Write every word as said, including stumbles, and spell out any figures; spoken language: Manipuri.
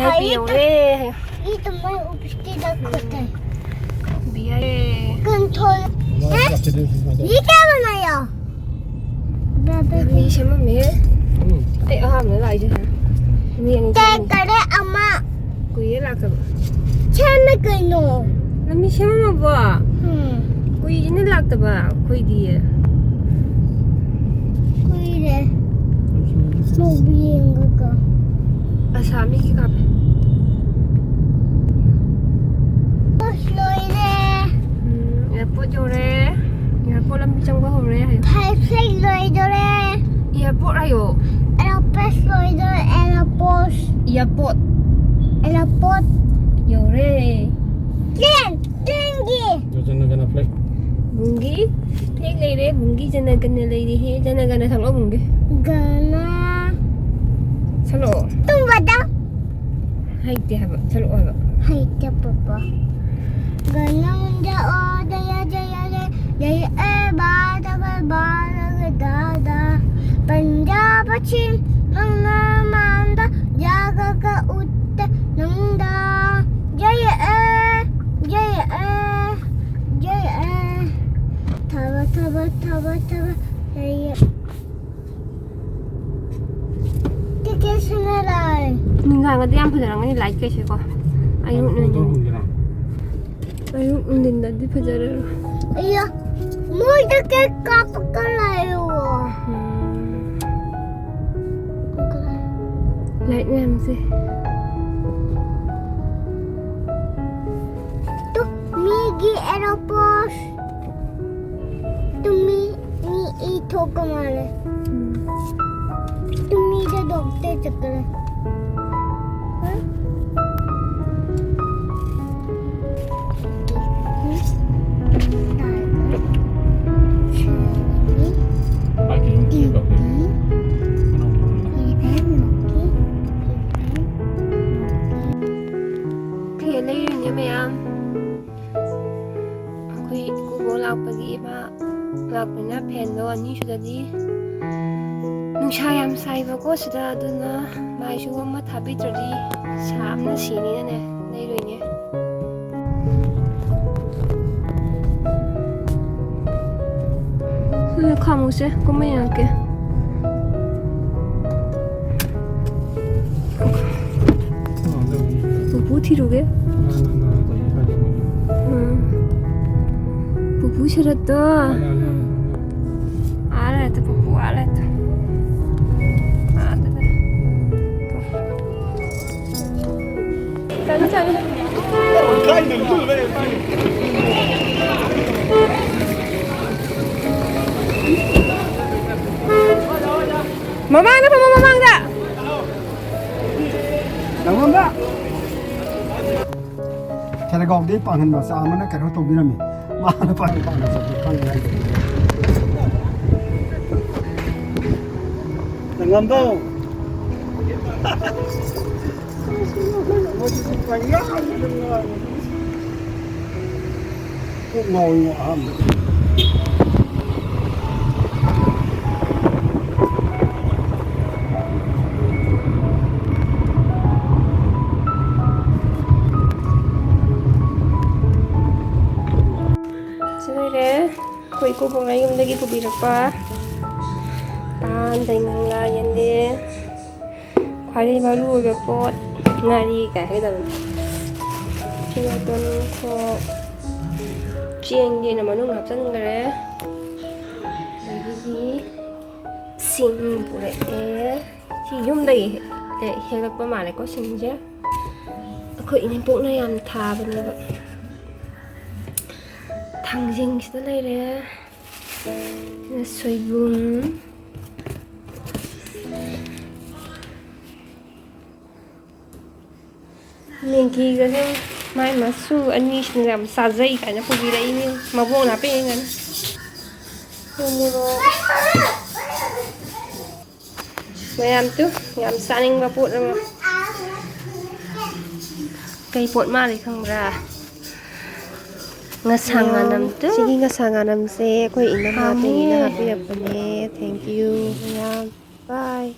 ꯚꯤ ꯑꯥꯏ ꯄꯤ ꯌꯧꯔꯦ꯫ ये तो मैं ऊपर की रख होता है। V I P. कंट्रोल। ये क्या बनाया? ꯂꯝꯕꯤ ꯁꯦꯝꯃꯝꯃꯦ꯫ ꯑꯩ ꯑꯍꯥꯟꯕꯗ ꯂꯥꯛꯏꯁꯦ꯫ ꯃꯤ ꯑꯅꯤ ꯆꯪꯉꯤ꯫ ꯀꯔꯦ ꯑꯃ꯫ ꯀꯨꯏꯔꯦ ꯂꯥꯛꯇꯕ꯫ ꯁꯦꯝꯃꯦ ꯀꯩꯅꯣ꯫ ꯂꯝꯕꯤ ꯁꯦꯝꯃꯝꯃꯕꯣ? ꯎꯝ꯫ ꯀꯨꯏꯔꯦꯅꯦ ꯂꯥꯛꯇꯕ ꯑꯩꯈꯣꯏꯗꯤ꯫ ꯀꯨꯏꯔꯦ꯫ ꯃꯨꯚꯤ ꯌꯦꯡꯉꯒ꯫ ꯑꯁꯥꯃꯤꯒꯤ ꯀꯥꯞꯄꯦ꯫ ꯕꯁ ꯂꯣꯏꯔꯦ꯫ ꯎꯝ, ꯑꯦꯌꯥꯔꯄꯣꯔꯠ ꯌꯧꯔꯦ꯫ ꯑꯦꯌꯥꯔꯄꯣꯔꯠ ꯂꯝꯕꯤ ꯆꯪꯕ ꯍꯧꯔꯦ ꯍꯥꯏꯌꯣ꯫ ꯐ꯭ꯂꯥꯏꯠ ꯂꯣꯏꯗꯣꯔꯦ꯫ ꯑꯦꯌꯥꯔꯄꯣꯔꯠ ꯍꯥꯏꯌꯣ꯫ ꯑꯦꯌꯥꯔꯄꯣꯔꯠ ꯂꯣꯏꯗꯣꯔꯦ, ꯑꯦꯌꯥꯔꯄꯣꯔꯠ꯫ ꯑꯦꯌꯥꯔꯄꯣꯔꯠ꯫ ꯑꯦꯌꯥꯔꯄꯣꯔꯠ꯫ ꯌꯧꯔꯦ꯫ ꯇ꯭ꯔꯦꯟ, ꯇ꯭ꯔꯦꯟꯒꯤ꯫ ꯖꯅ ꯒꯅ ꯐ꯭ꯂꯦꯛ꯫ ꯕꯨꯡꯒꯤ ꯐ꯭ꯂꯦꯛ ꯂꯩꯔꯦ, ꯕꯨꯡꯒꯤ ꯖꯅ ꯒꯅ ꯂꯩꯔꯦꯍꯦ꯫ ꯖꯅ ꯒꯅ ꯁꯛꯂꯛꯑꯣ ꯕꯨꯡꯒꯤ꯫ ꯒꯅ꯫ ꯁꯛꯂꯛꯑꯣ꯫ ꯇꯨꯝꯕꯗ꯫ ꯍꯩꯇꯦ ꯍꯥꯏꯕ, ꯁꯛꯂꯛꯑꯣ ꯍꯥꯏꯕ꯫ ꯍꯩꯇꯦ ꯄꯄꯥ꯫ ꯒꯅ ꯃꯨꯟꯗ ꯑꯣ ꯖꯌ ꯖꯌ ꯖꯌ ꯖꯌ ꯑꯦ ꯕꯥ ꯗ ꯕ ꯕꯥ ꯗ ꯒ ꯗꯥ ꯗꯥ꯫ ꯄꯟꯖꯥꯕ ꯄꯁ꯭ꯆꯤꯝ ꯃꯪꯒ ꯃꯥꯟꯗ ꯖ ꯒ ꯒ ꯎꯠꯇ ꯅꯪꯗ꯫ ꯖꯌ ꯑꯦ ꯖꯌ ꯑꯦ ꯖꯌ ꯑꯦ꯫ ꯊꯕ ꯊꯕ ꯊꯕ ꯊꯕ ꯖꯌ꯫ ꯇꯤꯀꯦꯠ ꯁꯤꯅ ꯂꯥꯛꯑꯦ꯫ ꯅꯨꯡꯗꯥꯡꯗꯗꯤ ꯌꯥꯝ ꯐꯖꯔꯝꯒꯅꯤ ꯂꯥꯏꯠ ꯀꯩꯁꯦꯀꯣ꯫ ꯑꯌꯨꯛ ꯅꯨꯡꯊꯤꯟ꯫ ꯑꯌꯨꯛ ꯅꯨꯡꯊꯤꯟꯗꯗꯤ ꯐꯖꯔꯔꯣꯏ꯫ ꯑꯌꯥ, ꯃꯣꯏꯗ ꯀꯦꯛ ꯀꯥꯞꯄꯒ ꯂꯩꯌꯣ꯫ ꯎꯝ꯫ ꯂꯥꯏꯠ ꯃꯌꯥꯝꯁꯦ꯫ ꯇꯨ, ꯃꯤꯒꯤ ꯑꯦꯔꯣꯄꯣꯁ꯫ ꯇꯨ ꯃꯤ, ꯃꯤ ꯏ ꯊꯣꯛꯄ ꯃꯥꯜꯂꯦ꯫ ꯎꯝ꯫ ꯇꯨ ꯃꯤꯗ ꯗꯣꯛꯇꯔ ꯆꯠꯈ꯭ꯔꯦ꯫ ꯍꯥ? ꯐꯦꯟ ꯂꯩꯔꯤꯅꯦ ꯃꯌꯥꯝ꯫ ꯑꯩꯈꯣꯏ ꯏꯀꯨꯕꯣꯛ ꯂꯥꯛꯄꯒꯤ ꯏꯃꯥ ꯂꯥꯛꯄꯅꯤꯅ ꯐꯦꯟꯗꯣ ꯑꯅꯤ ꯁꯨꯗꯗꯤ ꯅꯨꯡꯁꯥ ꯌꯥꯝ ꯁꯥꯏꯕꯀꯣ ꯁꯤꯗ, ꯑꯗꯨꯅ ꯃꯥꯏꯁꯨ ꯑꯃ ꯊꯥꯕꯤꯗ꯭ꯔꯗꯤ ꯁꯥꯕꯅ ꯁꯤꯅꯤꯅꯅꯦ, ꯂꯩꯔꯣꯏꯅꯦ꯫ ꯈꯥꯃꯨꯁꯦ ꯀꯨꯝꯃ ꯌꯦꯡꯉꯛꯀꯦ꯫ ꯄꯨꯄꯨ ꯊꯤꯔꯨꯒꯦ꯫ ꯎꯝ꯫ ꯄꯨꯄꯨ ꯁꯔꯠꯇꯣ꯫ ꯑꯥ ꯂꯩꯔꯦ ꯄꯨꯄꯨ, ꯑꯥ ꯂꯩꯔꯦ꯫ ꯑꯥꯗ ꯂꯩꯔꯦ꯫ ꯆꯠꯂꯨ, ꯆꯠꯂꯨ꯫ ꯃꯃꯥꯡꯗ ꯐꯝꯃꯣ, ꯃꯃꯥꯡꯗ꯫ ꯅꯪꯉꯣꯟꯗ ꯁꯦꯂꯦꯒꯥꯎꯗꯒꯤ ꯄꯥꯡꯒꯟ ꯃꯆꯥ ꯑꯃꯅ ꯀꯩꯅꯣ ꯇꯧꯕꯤꯔꯝꯃꯤ꯫ ꯃꯥꯅ ꯄꯥꯡꯒꯟ ꯄꯥꯡꯒꯟ ꯆꯠꯄ ꯈꯪꯉꯦ ꯍꯥꯏꯁꯦ꯫ ꯅꯪꯉꯝꯕꯧ꯫ ꯀꯣꯛ ꯉꯥꯎꯏꯉꯣ ꯑꯍꯥꯟꯕꯗ꯫ ꯁꯤ ꯂꯩꯔꯦ꯫ ꯑꯩꯈꯣꯏ ꯏꯀꯨꯕꯣꯛꯅ ꯌꯨꯝꯗꯒꯤ ꯄꯨꯕꯤꯔꯛꯄ ꯄꯥꯟ, ꯗꯩꯉꯪꯂꯥ, ꯌꯦꯟꯗꯦꯝ, ꯈ꯭ꯋꯥꯏꯗꯒꯤ ꯃꯔꯨ ꯑꯣꯏꯕ ꯄꯣꯠ ꯉꯥꯔꯤ ꯀꯥꯏ ꯍꯥꯏꯒꯗꯕꯅꯤ꯫ ꯁꯤ ꯃꯇꯣꯟ ꯈꯣꯛ ꯆꯦꯡꯗꯤꯅ ꯃꯅꯨꯡ ꯍꯥꯞꯆꯤꯟꯈ꯭ꯔꯦ꯫ ꯑꯗꯒꯤꯗꯤ ꯁꯤꯡ ꯄꯨꯔꯛꯑꯦ꯫ ꯁꯤ ꯌꯨꯝꯗꯒꯤ ꯍꯦꯛ-, ꯍꯦꯛꯂꯛꯄ ꯃꯥꯜꯂꯦꯀꯣ ꯁꯤꯡꯁꯦ꯫ ꯑꯩꯈꯣꯏ ꯏꯅꯦꯝꯄꯣꯛꯅ ꯌꯥꯝ ꯊꯥꯕꯅꯦꯕ꯫ ꯊꯥꯡꯖꯤꯡꯁꯤꯗ ꯂꯩꯔꯦ꯫ ꯁꯤꯅ ꯁꯣꯏꯕꯨꯝ꯫ ꯃꯦꯒꯤꯒꯁꯦ ꯃꯥꯏ ꯃꯁꯨ ꯑꯅꯤꯁꯤꯅ ꯌꯥꯝ ꯆꯥꯖꯩ ꯀꯥꯏꯅ ꯄꯨꯕꯤꯔꯛꯏꯅꯦ꯫ ꯃꯕꯣꯛꯅ ꯍꯥꯞꯄꯛꯏ ꯉꯥꯅꯤ꯫ ꯎꯃꯣꯔꯣꯛ꯫ ꯃꯌꯥꯝ ꯇꯨ ꯌꯥꯝ ꯆꯥꯅꯤꯡꯕ ꯄꯣꯠ ꯑꯃ꯫ ꯀꯩ ꯄꯣꯠ ꯃꯥꯜꯂꯤ ꯈꯪꯕ꯭ꯔꯥ? ꯉꯁꯥꯡ ꯉꯥꯅꯝ ꯇꯨ꯫ ꯁꯤꯒꯤ ꯉꯁꯥꯡ ꯉꯥꯅꯝꯁꯦ ꯑꯩꯈꯣꯏ ꯏꯅꯝꯃ ꯍꯥꯎꯅꯤꯌꯦ꯫ ꯇꯦꯅꯤꯅ ꯍꯥꯞꯄꯤꯔꯛꯄꯅꯦ꯫ Thank you ꯃꯌꯥꯝ꯫ Bye꯫